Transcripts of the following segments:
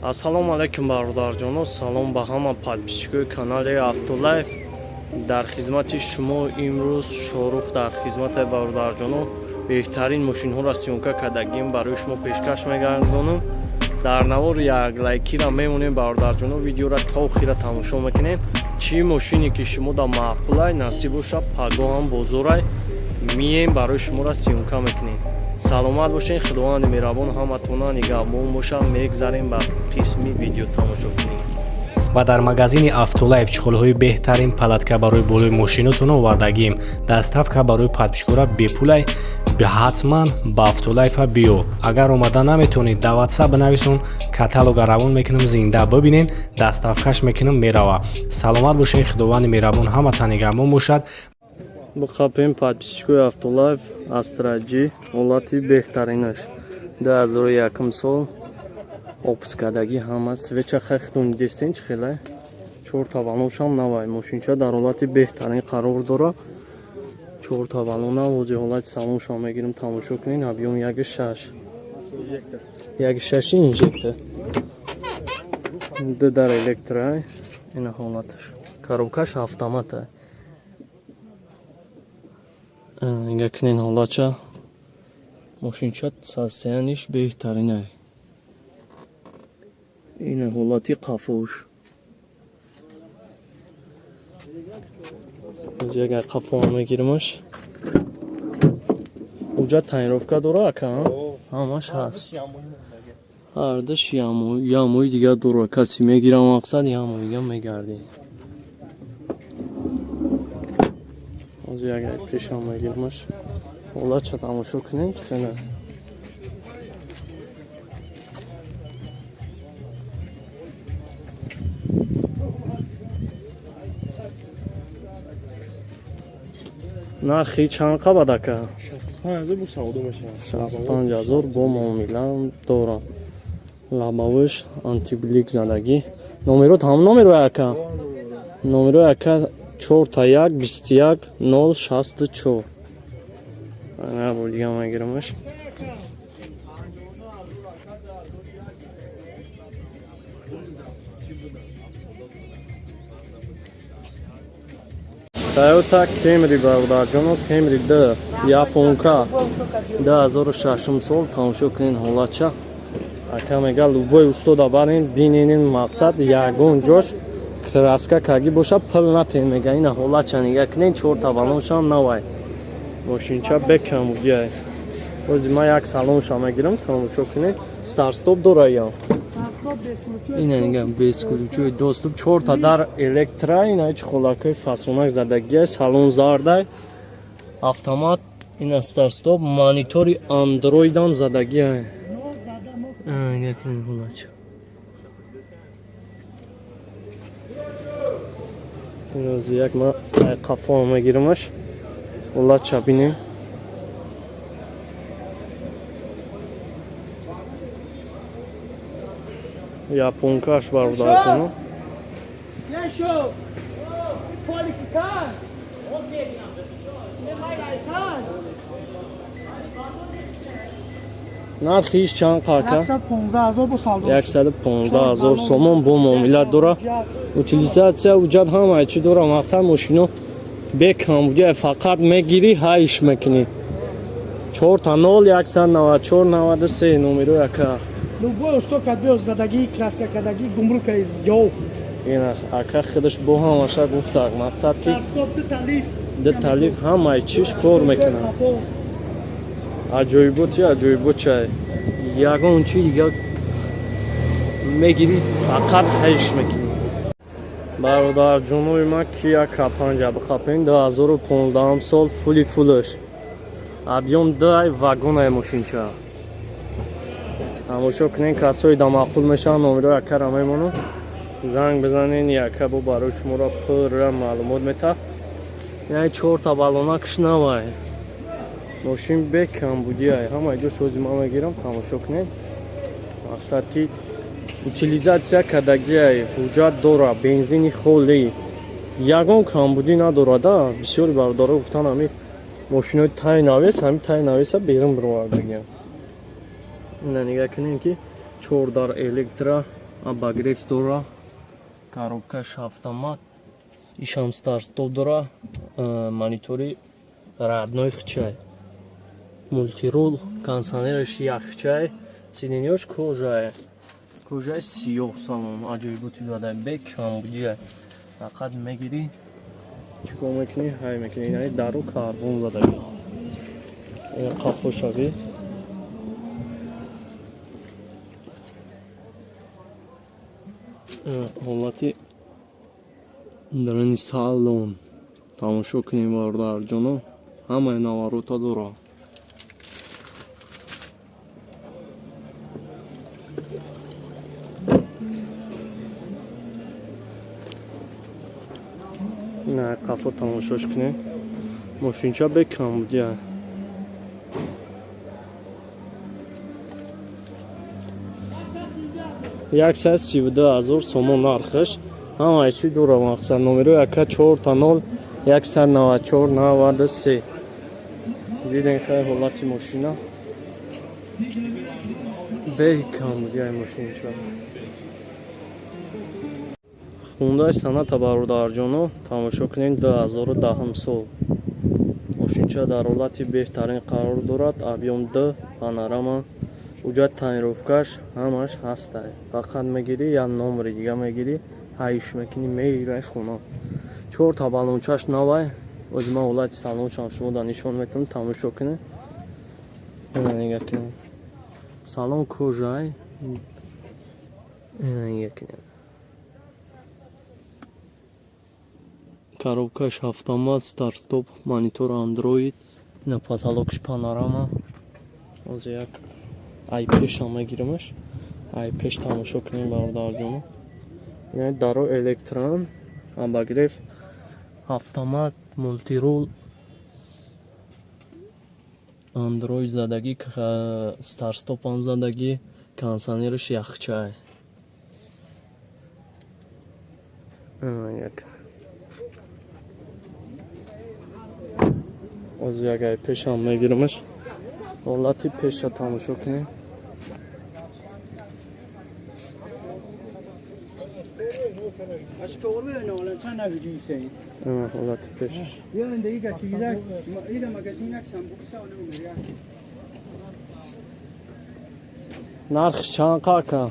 Ассалому алайкум, бародарҷоно, салом ба ҳама подписчикои канали Автолайф. Дар хизмати шумо имрӯз Шорух дар хизмати бародарҷоно. Беҳтарин мошинҳоро съёмка кардагим, барои шумо пешкаш мегардонам. Дар навор як лайкира мемонем, бародарҷоно, видеора то охира тамошо мекунем. Чӣ мошине ки шумо да маъқулай, насиб боша, пагоҳам бозорай мием, барои шуморо съёмка мекунем. Саломат бошед, Худованди меҳрабон ҳаматона нигаҳбон бошад. Мегзарем ба қисми видео, тамошо кунем. Ва дар магазини Автолайф чехолҳои беҳтарин, палатка барои болои мошинотон овардагим. Доставка барои подписчикора бепулай. Ҳатман ба Автолайфа биё. Агар омада наметавонед, дар Ватсап бинависон, каталога равон мекунам, зинда бибинен, доставкаш мекунам, мерава. Саломат бошед, Худованди меҳрабон ҳаматон нигаҳбон бошад. Бихапем, подписчикои Автолайф, Астра Ҷи, ҳолати беҳтаринаш, 2001 сол, опускадагӣ, ҳама свеча хехтон дестен, чӣ хелай, чорта баллоншам навай. Мошинча дар ҳолати беҳтарин қарор дорад, чорта баллона. Ҳози ҳолати салоншам мегирем, тамошо кунед. Объём 1,6, 1,6 инжектор, ду дар электроай. Ина ҳолаташ, коробкаш автомата. Нига кунен ҳолатша, мошинча состояниш беҳтаринай. Ина ҳолати қафош. Агар қафоам мегиримаш, уҷа тонировка дора, ака, ҳамаш ҳаст, ҳардаш ямои дига дора. Каси мегирам, мақсад, ямоига мегардӣ. Ҳозир агар пешам мегиримаш, ҳолатша тамошо кунем, чӣ хела. Нархи чанд қабад, ака? 65 000 бо муомила дорам. Лобовойш антиблик задагӣ. Номерот ҳам номерои ака, номерои ака 4 1 21 0 64. Бор дига мегирамаш. Тойота Кемри, бародарҷоно, Кемри д японка, 2006 сол. Тамошо кунен ҳолатша. Ака мега, любой устода барен, биненин, мақсад, ягон ҷош краска кагӣ боша, пул натен, мега. Ина ҳолатша нига кунен, чорта баллоншам навай, мошинча бекамудиай. Ози ман як салонша мегирам, тамошо кунед. Старт-стоп дора ям, ина нига, бесключевой доступ, чорта дар электро. Ина ҳеч холакҳои фасонак задагиай, салон зардай, автомат, ина старт-стоп, монитори андроидам задагиай. Нига кунед ҳолатша. Инози як ма қафоам мегирамаш, ҳолатша бинем. Японкаш, бародарҷоно. Show! Qualificar! Нархи иш чанд, ака? 115 000 бо савдо. 115 000 сомон бо муомила дора. Утилизация, уҷат, ҳамаи чӣ дора. Мақсад, мошино бекамбудия, фақат мегирӣ, ҳайш мекунӣ. 0 0 194 93 номеро, ака. Любой усто кад биё, задагӣ, краска кардагӣ, гумрука из ҷавоб. Ина ака худаш бо ҳамаша гуфтак, мақсад ки Старт-стоп, ду талиф. Ду талиф, ҳамаи чиш кор мекунад. Аҷоиботи аҷоибот чай, ягон чи дига мегирӣ, фақат ҳайш мекунӣ. Бародарҷонои ман, Кия К5 бихапен, 2015 сол, фули фулш, объём дай, вагонай мошинча. Тамошо кунен, касои да маъқул мешаванд, номерои акара мемонам, занг бизанен, яка бо барои шуморо пурра маълумот метаҳад. Яъне чорта баллонакш навай, мошин бекамбудиай, ҳамаи ҷо шози ман мегирам, тамошо кунед. Мақсад ки утилизация кардагиай, ҳуҷҷат дора, бензини холӣ, ягон камбудӣ надорада. Бисёри бародаро гуфтан, ҳами мошинои тай навес, ҳами тай навеса берун бировардагиам. Ина нигаҳ кунем, ки чор дар электро. Обогрев дора, коробкаш автомат, ишам старт-стоп дора, монитори родной хчай. Мультирул, кондиционераш яхчай, сиденьёш кожае. Кожаи сиёҳ салон, аҷоиботи дода, бекамбудия. Фақат мегирӣ, чӣ кор мекунӣ, ҳай мекунӣ. Инаи дару карбон задагӣ. Қафо шавӣ. Ҳолати дарани салон тамошо кунем, бародарҷоно, ҳамаи наварота дора. Ина қафо тамошош кунем. Мошинча бекамбудия. 132 000 сомон нархаш. Ҳамаи чӣ дора, мақсад номеро яка 0000 194 93. Дидем, хай, ҳолати мошина бекамбудияи мошинча. Хундаи Соната, бародарҷоно, тамошо кунем, 2010 сол. Мошинча дар ҳолати беҳтарин қарор дорад. Объём д, панорама, уҷа тонировкаш ҳамаш ҳастай. Фақат мегирӣ, як номери дига мегирӣ, ҳайш мекунӣ, мегирай хона. Чорта балончаш навай. Ози ман ҳолати салоншам шумода нишон метавам, тамошо кунед. Ина нигаҳ кунед. Салон кожай. Ина нигаҳ кунед. Коробкаш автомат, старт-стоп, монитор Android, ина потолокш панорама. Ҳозир як ай пешам мегирамаш. Ай пеш тамошо кунем, бародарҷоно. Ина даро электрон, обогрев, автомат, мультирул, Android задагӣ, старт-стопам задагӣ, кондиционераш яхчай. Як ҳозир як ай пешам мегирамаш. Ҳолати пеша тамошо кунем. Ҳолати пешаш. Ida magazinak sambusa. Нархш чанд қака?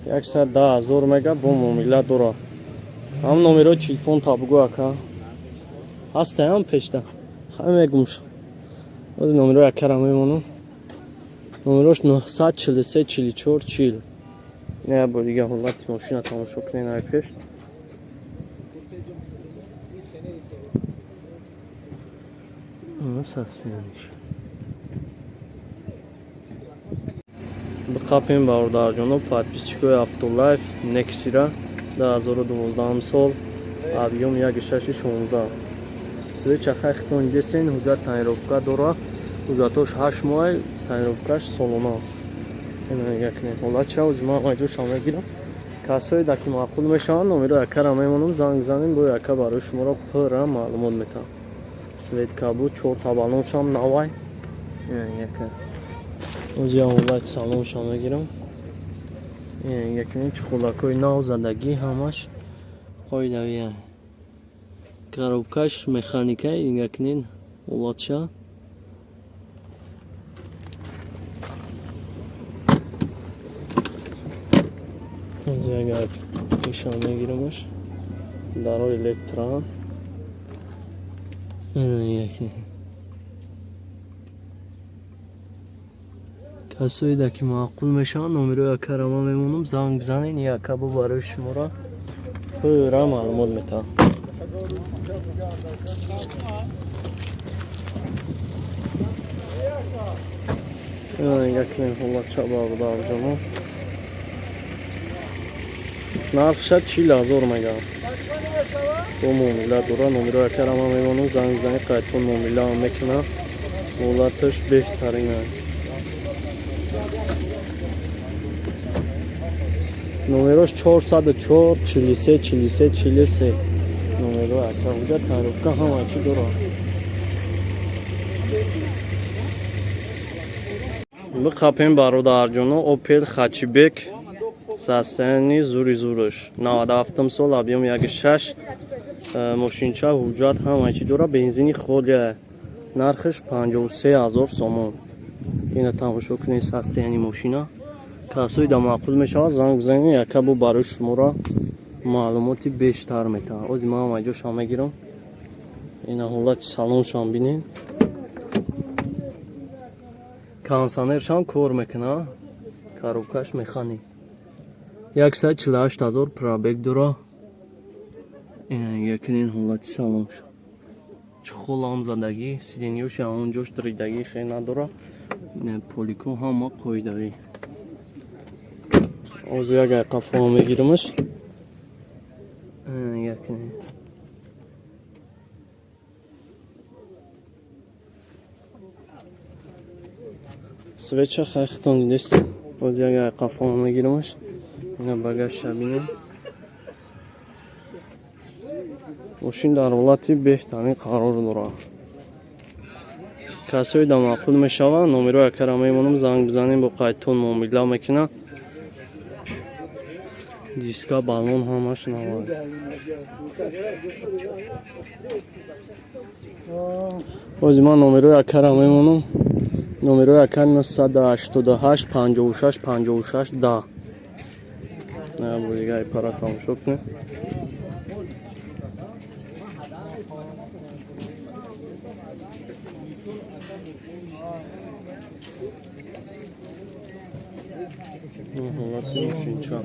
110 000 мега, бо муомила дора. Ҳам номерои телефон та бугӯ, ака. Ҳастаям пешта. Ҳай, мегумш. Ози номерои акара мемонам. Номерош 943 44 40. Не, бо дига ҳолати мошина тамошо кунед ай пеш. Состояниш. Биқапем, бародарҷоно, подписчикои Автолайф, Нексира 2012 сол, объём 1,6 16. Свеча хайхтон десен, ҳуҷҷат тонировка дора. Ҳуҷҷатош 8 моҳ, тонировкаш солона. Ина нигоҳ кунед. Ҳолат ча, ма ҷошам мегирам. Касое да ки маъқул мешаванд, номеро якара мемонам, занг занем, бо яка барои шуморо пурра маълумот метавам. Свет кабуд, чорта баллоншам навай. Ина яка. Ози ҳолати салоншам мегирам. Ина нигоҳ кунед, чуқулакҳои нав задагӣ, ҳамаш қоидавия. Коробкаш механика, нигоҳ кунед ҳолатша. Ози агар пешам мегирамаш. Дарои электрон. Ина нигоҳ кунед. Касое да ки маъқул мешаванд, номерои акара ман мемонам, занг бизанед, яка бо барои шуморо пурра маълумот метавам. Ина нигоҳ кунед ҳолатша, бародарҷоно. Нархша 40 000 мегӯям. Бо муомила дора, номерои акара ман мемонам, занг бизанед, қайтон муомилаам мекунам. Ҳолаташ беҳтарин аст. Номерош 404 43 43 43. Номеро ака ҳуҷҷат тонировка ҳама чӣ дора. Биқапем, бародарҷоно, Опел Хатчбек. Состояние зури зурш. 97 сол, объем 1,6, мошинча ҳуҷҷат ҳама чӣ дора, бензини холия. Нархаш 53 ҳазор сомон. Ина тамошо кунед состояние мошина. Касои да маъқул мешавад, занг бизанед, яка бо барои шуморо маълумоти бештар метавад. Ози ман ҳама ҷошам мегирам. Ина ҳолати салоншам бинед. Кондиционершам кор мекунад, коробкаш механик. 148 ҳазор пробег дора. Якнин ҳолати салонш. Чехолам задагӣ, сиденьёш ҳамон ҷош даридагӣ хел надора. Полико ҳама қоидавӣ. Оз як қафо мегирамаш. Якнин. Свеча хайхтон дидест. Оз як қафо мегирамаш. Ина багажша бинем. Мошин дар ҳолати беҳтарин қарор дорад. Касое да маъқул мешавад, номерои акара мемонам, занг бизанем, бо қайдтон муомила мекунад. Диска, баллон ҳамаш навад. Ози ман номерои акара мемонам. Номерои ака 988 56 56 10. На бо дига пара тамошо кунед. Ин ҳолати мошинча.